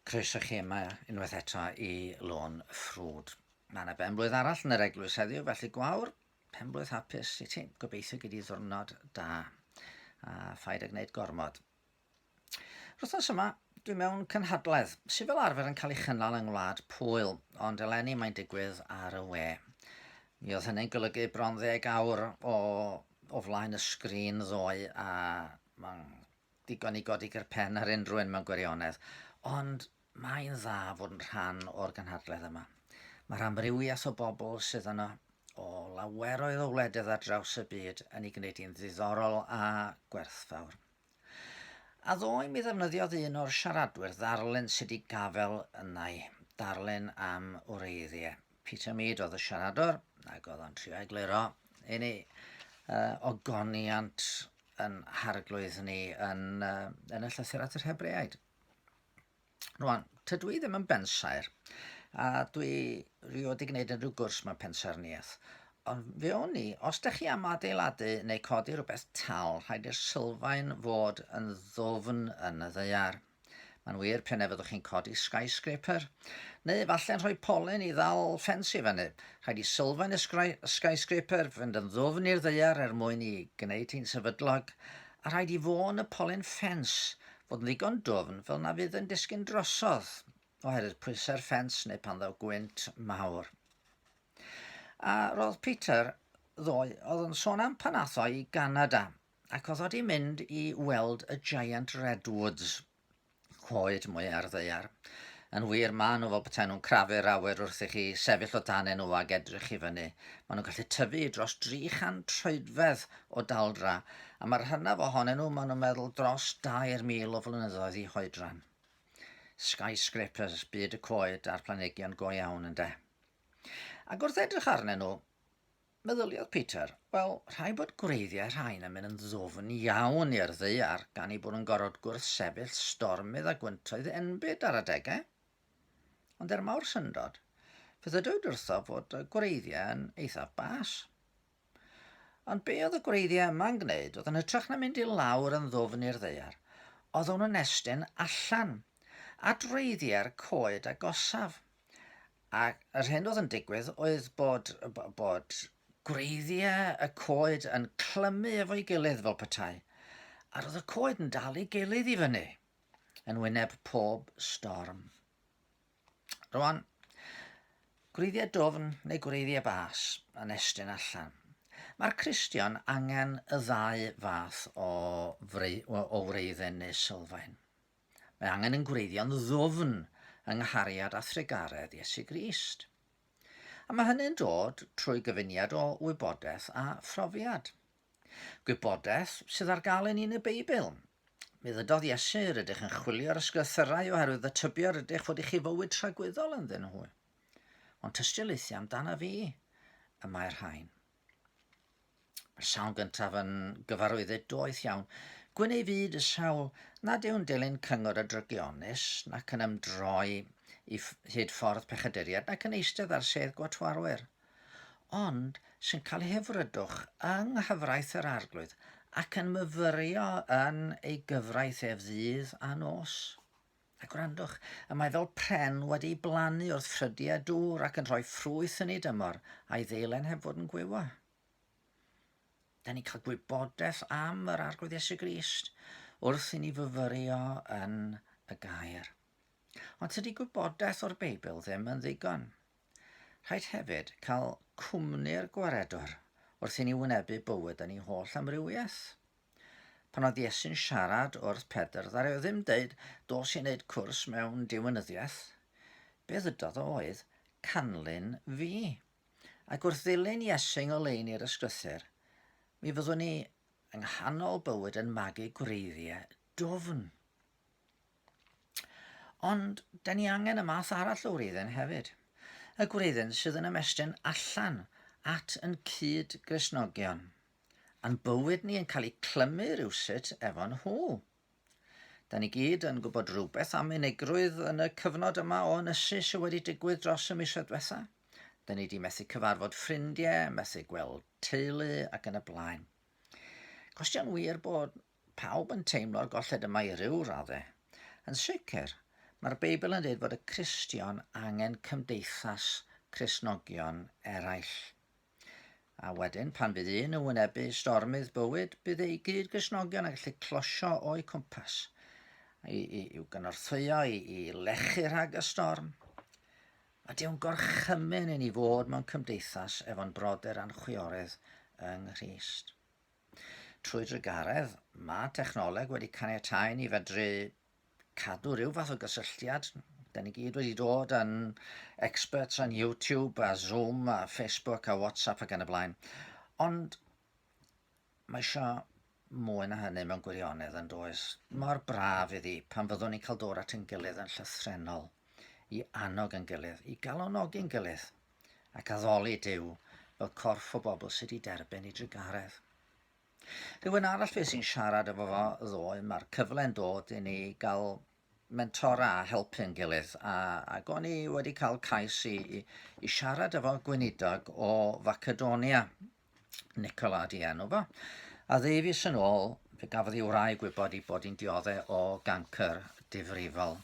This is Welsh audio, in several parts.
Croeso chi yma unwaith eto i Lôn Ffrwd. Mae yna benblwydd arall yn yr eglwys heddiw, felly gwawr, penblwydd hapus i ti. Gobeithio gei di ddwrnod da a phaid â gwneud gormod. Wythnos yma, dwi mewn cynhadledd sydd fel arfer yn cael ei chynnal yng Ngwlad Pwyl, ond eleni mae'n digwydd ar y we. Mi oedd hynny'n golygu bron ddeg awr o, o flaen y sgrin ddoe a mae'n digon i godi ger pen ar unrhyw un mewn gwirionedd, ond mae'n dda fod yn rhan o'r gynhadledd yma. Mae'r amrywiaeth o bobl sydd yno o laweroedd o wledydd ar draws y byd yn ei gwneud hi'n ddiddorol a gwerthfawr. A ddoe mi ddefnyddiodd un o'r siaradwyr ddarlun sydd wedi gafael yna i, darlun am wreiddiau. Peter Mead oedd y siaradwr, ac oedd o'n trio egluro i ni uh, ogoniant yn harglwydd ni yn, uh, yn y llythyr at yr Hebreaid. Rwan, tydw i ddim yn bensaer, a dwi rioed wedi gwneud unrhyw gwrs mewn pensaerniaeth. Ond fe o'n i, os ydych chi am adeiladu neu codi rhywbeth tal, rhaid i'r sylfaen fod yn ddwfn yn y ddaear. Mae'n wir p'un ai fyddwch chi'n codi skyscraper, neu efallai'n rhoi polyn i ddal ffens i fyny. Rhaid i sylfaen y skyscraper fynd yn ddwfn i'r ddaear er mwyn i gwneud hi'n sefydlog, a rhaid i fôn y polyn ffens fod yn ddigon dwfn fel na fydd yn disgyn drosodd oherwydd pwysau'r ffens neu pan ddaw gwynt mawr. A roedd Peter ddoe, oedd yn sôn am pan ath o i Ganada, Ac oedd o 'di mynd i weld y Giant Redwoods, coed mwya'r ddaear. Yn wir, maen nhw fel petaen nhw'n crafu'r awyr wrth i chi sefyll o dan nhw ac edrych i fyny. Maen nhw'n gallu tyfu i dros 300 troedfedd o daldra, a mae'r hynaf ohonyn nhw, maen nhw'n meddwl, dros 2,000 o flynyddoedd i hoedran. Skyscrapers, byd y coed a'r planhigion go iawn, ynde. Ac wrth edrych arnyn nhw, Meddyliodd Peter, wel, rhaid bod gwreiddiau rhain yn mynd yn ddwfn iawn i'r ddaear gan eu bod yn gorfod gwrthsefyll stormydd a gwyntoedd enbyd ar adegau. Ond er mawr syndod, fe ddydwyd wrtho fod y gwreiddiau yn eithaf bas. Ond be oedd y gwreiddiau yma'n gwneud oedd yn hytrach na mynd i lawr yn ddwfn i'r ddaear, oeddwn nhw'n estyn allan at wreiddiau'r coed agosaf. Ac yr hyn oedd yn digwydd oedd bod, bod gwreiddiau y coed yn clymu efo'i gilydd fel petai, a roedd y coed yn dal ei gilydd i fyny yn wyneb pob storm. Rwan, gwreiddiau dwfn neu gwreiddiau bas yn estyn allan. Mae'r Cristion angen y ddau fath o, frei, o wreiddyn neu sylfaen. Mae angen yn gwreiddio'n ddwfn yng nghariad a thrugaredd Iesu Grist. A mae hynny'n dod trwy gyfuniad o wybodaeth a phrofiad. Gwybodaeth sydd ar gael i ni yn y Beibl. Mi ddydodd Iesu, rydych yn chwilio'r ysgrythyrau oherwydd y tybio rydych fod i chi fywyd tragwyddol ynddyn nhw. Ond tystiolaethu amdana fi y mae'r rhain. Mae'r sawl gyntaf yn gyfarwyddyd doeth iawn. Gwyn ei fyd y sawl nad yw'n dilyn cyngor y drygionus, nac yn ymdroi i hyd ffordd pechaduriaid, nac yn eistedd ar sedd gwatwarwyr, ond sy'n cael ei hyfrydwch yng nghyfraith yr Arglwydd ac yn myfyrio yn ei gyfraith ef ddydd a nos. A gwrandwch, y mae fel pren wedi ei blannu wrth ffrydiau dŵr ac yn rhoi ffrwyth yn ei dymor, a'i ddeilen heb fod yn gwywo. Da ni'n cael gwybodaeth am yr Arglwydd Iesu Grist wrth i ni fyfyrio yn y gair. Ond tydi gwybodaeth o'r Beibl ddim yn ddigon. Rhaid hefyd cael cwmni'r gwaredwr wrth i ni wynebu bywyd yn ei holl amrywiaeth. Pan oedd Iesu'n siarad wrth Pedr, ddaru o ddim deud, dos i wneud cwrs mewn diwinyddiaeth. Be ddydodd o oedd, canlyn fi. Ac wrth ddilyn Iesu yng ngoleuni'r ysgrythur, mi fyddwn ni yng nghanol bywyd yn magu gwreiddiau dwfn. Ond, da ni angen y math arall o wreiddyn hefyd. Y gwreiddyn sydd yn ymestyn allan at yn cyd-Gristnogion. A'n bywyd ni yn cael ei clymu rywsut efo nhw. Da ni gyd yn gwybod rhywbeth am unigrwydd yn y cyfnod yma o ynysu sydd wedi digwydd dros y misoedd diwetha. Da ni wedi methu cyfarfod ffrindiau, methu gweld teulu ac yn y blaen. Cwestiwn wir bod pawb yn teimlo'r golled yma i ryw raddau. Yn sicr, Mae'r Beibl yn dweud fod y Cristion angen cymdeithas Cristnogion eraill. A wedyn, pan fydd un yn wynebu stormydd bywyd, bydd ei gyd-Gristnogion yn gallu closio o'u cwmpas i, i, i'w gynorthwyo, i, i lechu rhag y storm. A Dyw'n gorchymyn i ni fod mewn cymdeithas efo'n brodyr a'n chwiorydd yng Nghrist. Trwy drugaredd, mae technoleg wedi caniatáu ni fedru cadw rhyw fath o gysylltiad. Da ni gyd wedi dod yn experts on YouTube a Zoom a Facebook a WhatsApp ac yn y blaen. Ond mae eisiau mwy na hynny mewn gwirionedd yn does. Mor braf iddi pan fyddwn ni'n cael dod at ein gilydd yn llythrennol, i annog yn gilydd, i galonogi'n gilydd, ac addoli Duw fel corff o bobl sydd wedi derbyn ei drugaredd. Rhywun arall fe sy'n siarad efo fo ddoe, mae'r cyfle'n dod i ni gael mentora a helpu'n gilydd, a, ac o'n i wedi cael cais i, i, i siarad efo gweinidog o Facedonia, Nicola di enw fo, a ddeufis yn ôl, fe gafodd ei wraig gwybod ei bod hi'n diodde o gancr difrifol.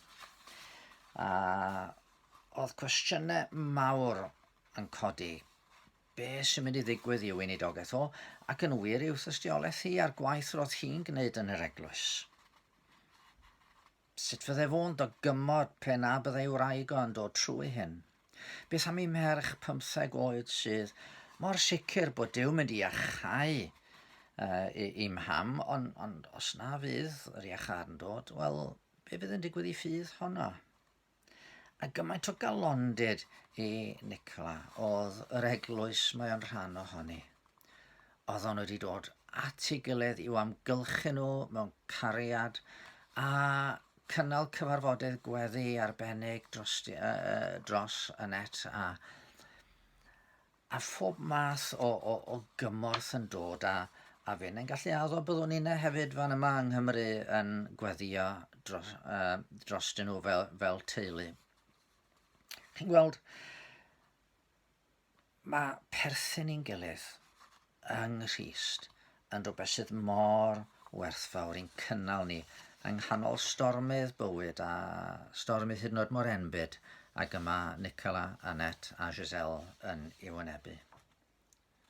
A oedd cwestiynau mawr yn codi Be sy'n mynd i ddigwydd i'w weinidogaeth o, ac yn wir i'w thystiolaeth hi a'r gwaith roedd hi'n gwneud yn yr eglwys? Sut fydde fo'n dygymod pe na byddai wraig o yn dod trwy hyn? Beth am ei merch 15 oed sydd mor sicr bod Duw mynd i iachau uh, i, i mham, ond on, os na fydd yr iachâd yn dod, wel, be fydd yn digwydd i ffydd honno? A gymaint o galondid i Nicola oedd yr eglwys mae o'n rhan ohoni. Oedd o'n wedi dod at ei gilydd i'w amgylchu nhw mewn cariad a cynnal cyfarfodydd gweddi arbennig dros, uh, dros y net a a phob math o, o, o gymorth yn dod a, a fi'n yn gallu addo byddwn ni'n hefyd fan yma yng Nghymru yn gweddio dros, uh, drostyn nhw fel, fel teulu. Chi'n gweld, mae perthyn i'n gilydd yng Nghrist yn rhywbeth sydd mor werthfawr i'n cynnal ni yng nghanol stormydd bywyd a stormydd hyd yn oed mor enbyd ag y mae Nicola, Annette a Giselle yn ei wynebu.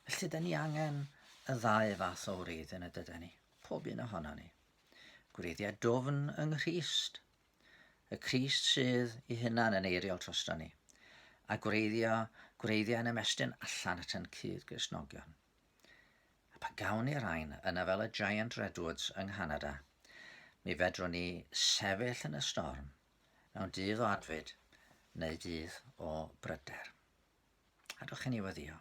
Felly, da ni angen y ddau fath o wreiddyn y dydyn ni, pob un ohono ni. Gwreiddiau dwfn yng Nghrist, y Crist sydd ei hunan yn eiriol drosto ni, a gwreiddio, gwreiddiau yn ymestyn allan at ein cyd-Gristnogion. A pan gawn ni rain yna fel y Giant Redwoods yng Nghanada, mi fedrwn ni sefyll yn y storm mewn dydd o adfyd neu dydd o bryder. Adwch i ni weddio.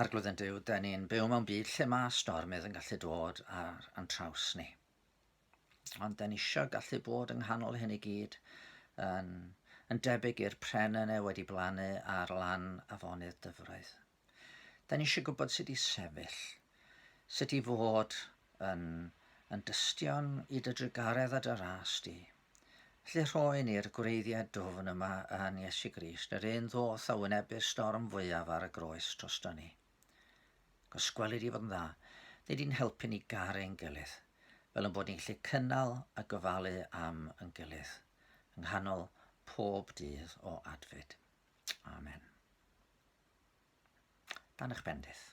Arglwydd yn Duw, da ni'n byw mewn byd lle mae stormydd yn gallu dod ar ein traws ni. Ond da ni eisiau gallu bod yng nghanol hyn i gyd yn, yn debyg i'r pren yna wedi blannu ar lan afonydd dyfroedd. Da ni eisiau gwybod sut i sefyll, sut i fod yn, yn dystion i dy drugaredd a dy ras di. Felly rhoi ni'r gwreiddiau dwfn yma yn Iesu Grist, yr un ddoth a wynebu'r storm fwyaf ar y groes drosto ni. Gos gweli di fod yn dda, neu di'n helpu ni garu'n gilydd, fel yn bod ni'n gallu cynnal a gofalu am yn gilydd, yng nghanol pob dydd o adfyd. Amen. Dan eich bendith.